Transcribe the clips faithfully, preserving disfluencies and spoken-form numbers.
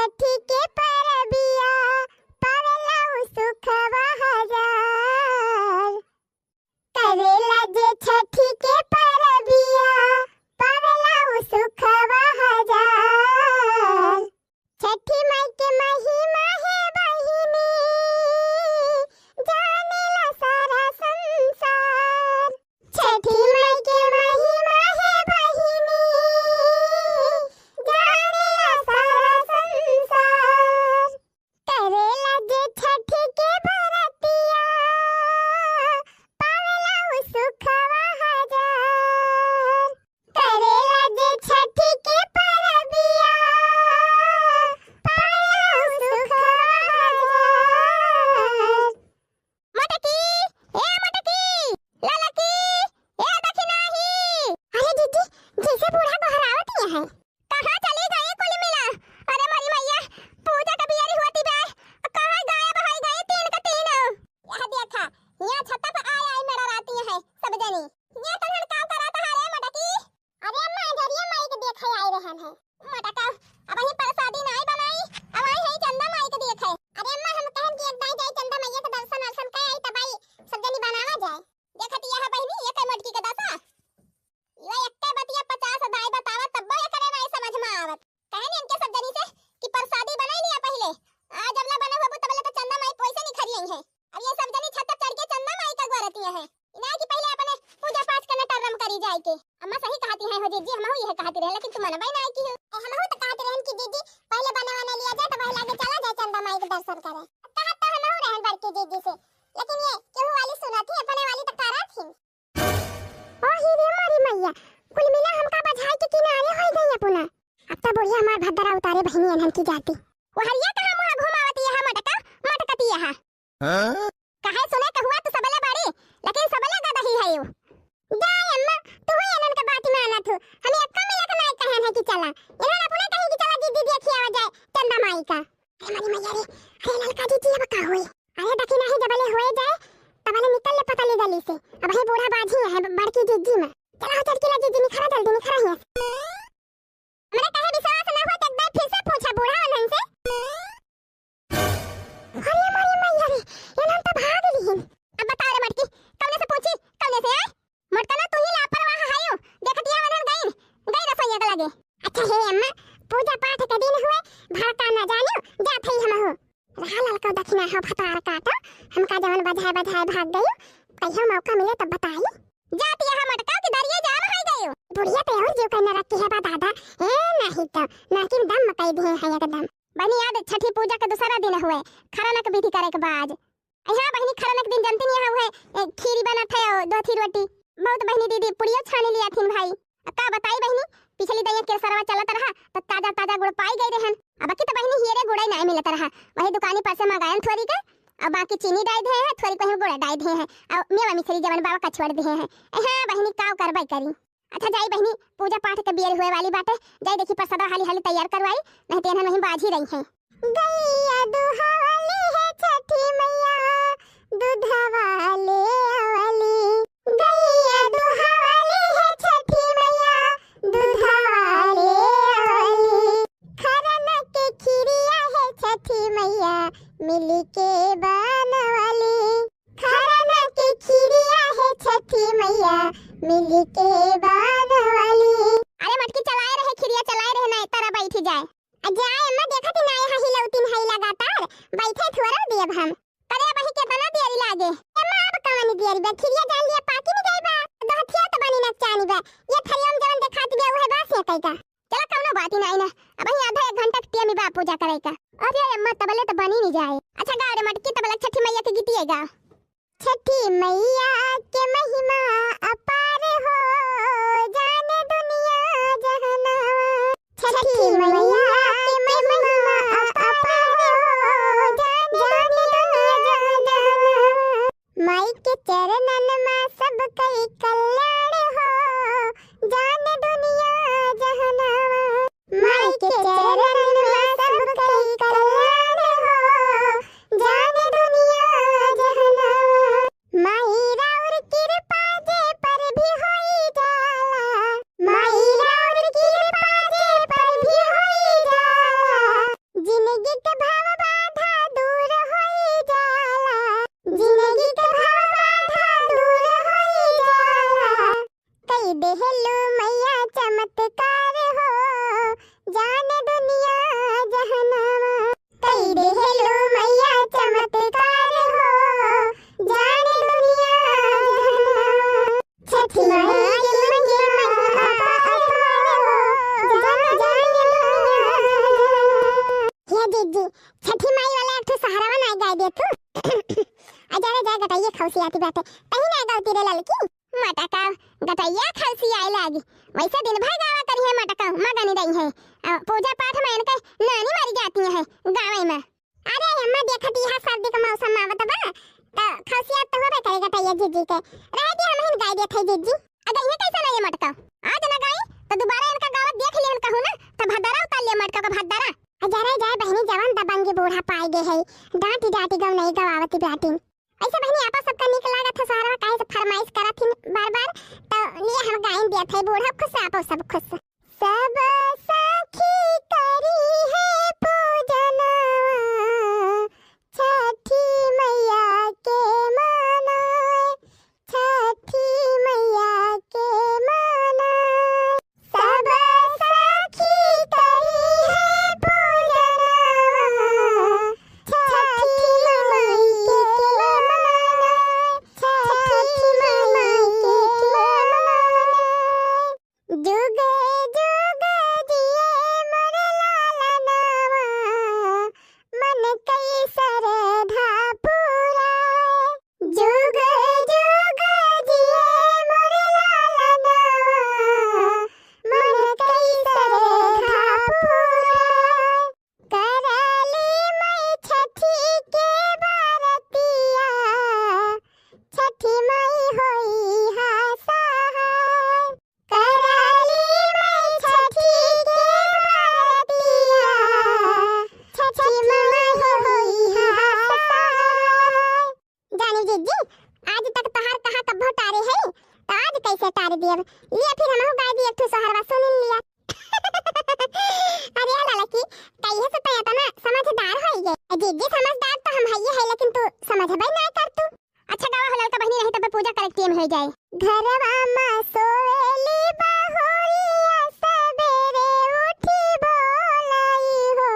छठी के परबिया, पावेला उ सुखवा हजार। करेला जे छठी के परबिया, पावेला उ सुखवा हजार। छठी माई के महिमा है बहिनी, जानेला सारा संसार। छठी माई के महिमा है बहिनी, जानेला सारा संसार। करेला जे छठी के बरतिया, पावेला उ सुखवा हजार। करेला जे छठी के परबिया, पावेला उ सुखवा हजार। मटकी, ए मटकी, ललकी, ए दखिनाही। अरे दीदी, जैसे बूढ़ा गोहरावत ही है। कहाँ चली गई कुल मिला? अरे मरी मैया, पूजा का बियारी होती बे, कहाँ गायब होई गई तीन का तीन? यह देखा, यहाँ छत्ता पर आए आए मेरा राती है सब जनी। ये तनहन का करत है रे मटकी? अरे अम्मा, अंजरिया माई के देखे आए रहन है। मटका, अबहीं परसादी नाई बनाई, अब आई है चंदा माई के देखे। अरे अम्मा, हम कहन कि एक दाई जाई चंदा मैया के दर्शन अर्शन कर आई, तब आई सब जनी बनावा जाए। देखत यह बहिनी, ये कई मटकी के दशा। ये एक्के बतिया पचास दाई बतावत, तब्बो एकरे नाई समझ में आवत। कहन इनके सब जनी से कि परसादी बनाई लिया पहिले, आ जब ना बने होबू तबले तो चंदा माई पैसे निखरियई है। अब ये सब जनी छत पर चढ़ के चंदा माई का गोरतिया है। इना कि पहिले अपने पूजा पाठ करने टर्रम करी जाए के। अम्मा सही कहती है हो जीजी, हमहू यह कहती रहे, लेकिन तुम मनबई ना की हो। ए, हमहू तो कहती रहन कि जीजी पहिले बने वने लिया जाए, तो पहिले आगे चला जाए चंदा माई के दर्शन करे। कहत तो हमहू रहन बड़की जीजी से, लेकिन ये केहू वाली सुनत ही, अपने वाली तो करत ही। ओ ही रे मोरी मैया, कुल मिला हमका बझाए के किनारे होई गई अपना। अब तो बुढ़िया हमार भद्दरा उतारे बहिनी अनहन की जाती। वहरिया कहाँ मुँह घुमावती है मटका, मटकती है। हाँ? काहे सुने के हुआ तू सबले बड़ी, लेकिन सबले गदही है यू। जा अम्मा, तू ही अनहन के बात मानत हो। हमें अक्का मिला के नाई कहन है कि चला। इन्हन अपने कहीं कि चला दीदी देखी आवा जाए चंदा माई का। अरे मरी मैया रे, अरे ललका दीदी अब का होई? अरे दखिनाही जबले होए जाए, तबले निकल ले पतली गली से। अब है बूढ़ा बाझी है ब-, बड़की जीजी में। चला हो चटकीला जीजी, निखरा जल्दी, निखरा हियाँ से। हमरा कहे विश्वास ना हो तो एक बार फिर से पूछा बूढ़ा वालन से। अरे मरी मैया रे, ये नाम तो भाग लिहिन। अब बता रे मटकी, कौने से पूछी, कौने से आए? मोटकना तू ही लापरवाह हयो, देखतिया वनन गइन, गई रसोइया के लगे। अच्छा हे अम्मा, पूजा पाठ के दिन हुए, भड़का न जानियो, जात हई हमहू। रहा ललका दखिना हो भतार काटो, हमका जवन बझाए बझाए भाग गयो, कहियो मौका मिले तब बताई। जातिया हो मटका कि दरिये जाम हई गयो। बुढ़िया पे और जीव कहीं न रखी है बा दादा, ए नहीं तो, नाकिन दम मकई दिए हैं एकदम। बहिनी, आज छठी पूजा के दूसरा दिन हुए, खरना के विधि करे के बा आज। यहाँ बहिनी, खरना के दिन जनती नहीं हुए, ए, खीरी बनत है और दो थी रोटी। बहुत बहिनी दीदी पुड़ियो छाने लिया थीन भाई। अब का बताई बहिनी, पिछली दइया केसरवा चलत रहा, तो ताजा ताजा गुड़ पाई गई रहन। अब की तो बहिनी हियरे गुड़े नहीं मिलत रहा, वही दुकानी पर से मंगायन थोरी के, अब बाकी चीनी डाल दे हैं, थोरी कहीं गुड़ डाल दे हैं, और मेवा मिश्री जवन बाबा का छोड़ दे हैं। ए, हाँ बहिनी, काव करबे करी। अच्छा जाई बहिनी, पूजा पाठ के बियर हुए वाली बाटे, जाई देखी प्रसाद हाली हाली तैयार करवाई, नहीं तो इन्हन वहीं बाझी रही हैं। गैया दुहावली है छठी मैया, दुधवा ले आवली। गैया दुहावली है छठी मैया, दुधवा ले आवली। खरना के खीरिया है छठी मैया, मिली के बनवली। खरना के खीरिया है छठी मैया, मिली के बनवली। अरे मटकी चलाए रहे, खीरिया चलाए रहे, ना तारा बैठी जाए। आ जाए अम्मा, देखत ही ना यहाँ हिलौतिन है लगातार, बैठे थोड़ा देब हम। करे वही केतना देरी लागे। अम्मा अब कवनी देरी बा, खीरिया जान लिया पाकी नहीं गई बा, दहथिया तो बनी नकचानी बा, ये थरिया में जवन देखात बा उहे बा से कई का। चला कौनो बात ही नहीं ना, अब ही आधा एक घंटा के टेम बा पूजा करे का। अरे अम्मा तबले तो बनी नहीं जाए। अच्छा गा रे मटकी तबले छठी मैया के गीतिए गा। छठी मैया के महिमा अपार हो, जाने दुनिया जहनवा। छठी मैया के महिमा अपार हो, जाने दुनिया जहनवा। माई के चरणन मा सब कई कल्याण हो, जाने दुनिया जहनवा। माई के चरणन मा सब कई कल्याण हो, जाने दुनिया जहनवा। माई राउर कृपा जे पर भी होई जाला, माई राउर कृपा जे पर भी होई जाला। जिन खौसियाती बाटे। तही ना गवती रे ललकी। मटका गटैया खौसियाए लागी। वैसे दिन भर गावा करिहैं मटका, मगनी रहिहैं। अ, पूजा पाठ मा इनके नानी मरी जाती हैं गावे मा। अरे अम्मा, देखत इहाँ सर्दी का मौसम आवत बा, त खौसियात तो होबे करे गटैया जिज्जी के। रहे दी, हमहिन गाय देत है जिज्जी। अगर इहाँ कैसे ना ये मटका, आज ना गाई तो दोबारा इनका गावत देख लिहन कहूँ ना, त भद्दरा उतार लिया मटका का भद्दरा। आ जरा जाए बहिनी, जवन दबंगी बूढ़ा पाए गए है, डांटी डांटी गवनई गवावती बाटिन। ऐसे बहिनी आपा सबका नीक लागत है, सोहरवा काहे से फरमाइश करत हिन बार बार, त लिए हम गाइन देत है, बूढ़ा खुश आपो सब खुश। सब सखी करी है पूजनवा, छठी मैया के मनाए, छठी मैया के मनाए। सब सखी करी है पूजनवा, छठी मैया के मनाए, छठी मैया के मनाए। जुग जुग जिए मोर लालनवा, मन कई सरधा पुराए। जुग जुग जिए मोर लालनवा, मन कई सरधा पुराए। करली मई छठी के बरतिया, छठी मई होई हा सहाय। करली मई छठी के बरतिया, छठी मई होई हा सहाय। जानी जिज्जी, आज तक तोहार कहा कब्बो टारे है, त आज कैसे टार दियब? लिए फिर हमहू गाय दी एक ठो सोहरवा सुन लिया। अरे ललकी, कहिए से तो इतना समझदार होई गए। जिज्जी समझदार तो हम हइये है, लेकिन तू समझबे ना कर तू। अच्छा गावा हो ललका बहिनी, नहीं तब पूजा करे के टेम हो जाए। घरवा मा सोवेली बहुरिया सबेरे उठी बोलाई हो।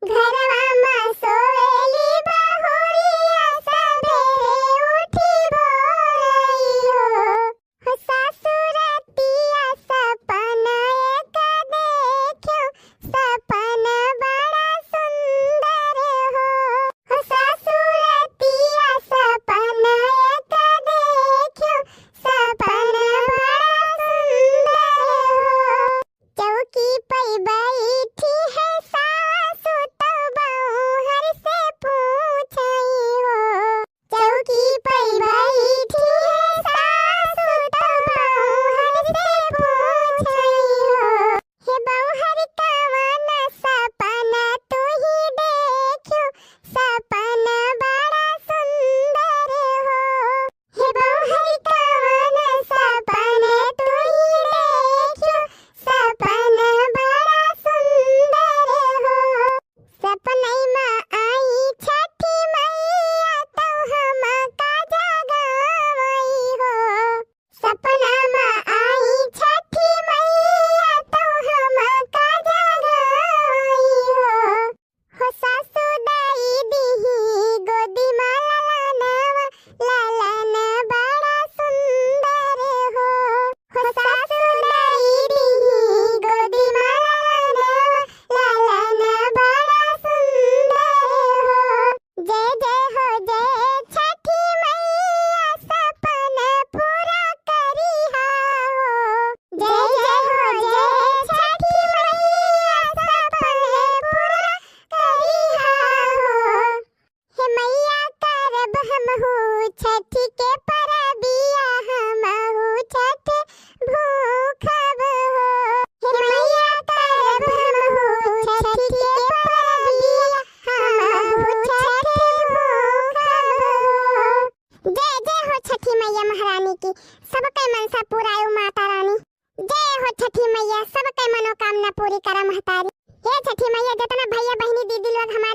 घरवा मा सोवेली बहुरिया सबेरे उठी बोलाई हो। हो सासुरतिया सपन एक देख्यो, सपन बड़ा सुंदर हो। हो सासुरतिया सपन एक देख्यो, सपन बड़ा सुंदर हो। चौकी पै बैठी है सासु तौ बौहर से पूछई हो। चौकी पै बैठी है सासु तौ बौहर से पूछई हो। हे बौहर कवन सपन तू ही देख्यो, सपन बड़ा सुंदर हो। हे बौहर कवन सपन तू ही देख्यो, सपन बड़ा सुंदर हो। सपनई मा आई छठी मैया तौ हमका जगावई हो। सपना मा आई छठी मैया तौ हमका जगावई हो। हो सासु दाई दिही गोदी मा ललनवा, ललन बड़ा सुंदर हो। हो सासु दाई दिही गोदी मा ललनवा, ललन बड़ा सुंदर हो। जय जय हो जय छठी मैया, सपन पूरा करिहा हो। जय जय हो जय छठी मैया, सपन पूरा करिहा हो। हे मैया करब हमहू छठी के परबिया, हमहू छठ भूखब हो। हे मैया करब हमहू छठी के परबिया, हमहू छठ भूखब हो। जय जय हो छठी मैया महारानी की, सबके मनसा पुरायो माता रानी। जय हो छठी मैया, सबके मनोकामना पूरी करा महतारी। हे छठी मैया, जितना भैया बहिनी दीदी लोग हम